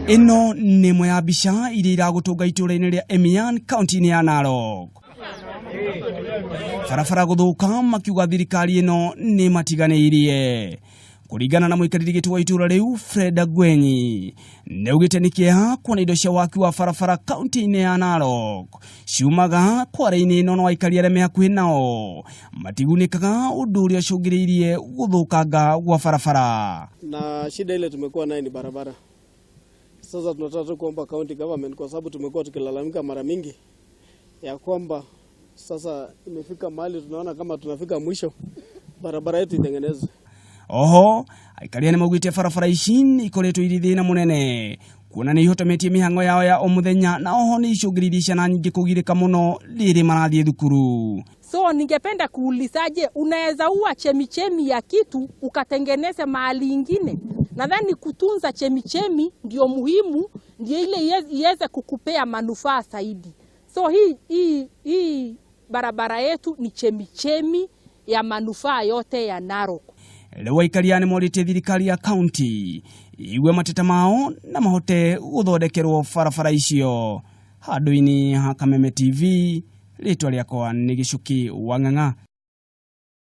Ĩno nĩ ĩmwe ya mbica iria iragũtũnga itũũra-inĩ rĩa Emian kaunti-inĩ ya Narok. Barabara gũthũka makiuga thirikari ĩno nĩ matiganĩirie. Kũringana na mũikarĩri gĩtĩ wa itũũra rĩu Fred Agwenyi, nĩ augĩte nĩ kĩeha kuona indo cia waki wa barabara kaunti-inĩ ya Narok ciumaga kware-inĩ ĩno no aikari arĩa me hakuhĩ nao matigunĩkaga, ũndũ ũrĩa ũcũngĩrĩirie gũthũkanga gwa barabara. Na shida ile tumekuwa naye ni barabara. Sasa tunataka tu kuomba county government, kwa sababu tumekuwa tukilalamika mara mingi ya kwamba sasa imefika mahali tunaona kama tunafika mwisho, barabara yetu itengenezwe. Oho aikaria nĩ maugĩte barabara ici nĩ ikoretwo irĩ thĩna mũnene kuona nĩ ihotometie mĩhang'o yao ya o mũthenya, na oho nĩ icũngĩrĩirie ciana nyingĩ kũgirĩka mũno rĩrĩ marathiĩ thukuru. So ningependa kuulizaje, unaweza ua chemichemi ya kitu ukatengeneze mahali ingine? Nadhani kutunza chemichemi ndio muhimu, ndio ile iweze kukupea manufaa zaidi. So hii barabara yetu ni chemichemi ya manufaa yote ya Narok. Rĩu aikaria nĩ morĩtie thirikari ya kaunti igue mateta mao na mahote gũthondekerwo barabara icio. Handũ-inĩ ha Kameme TV, rĩtwa rĩakwa nĩ Gĩcuki wa Ng'ang'a.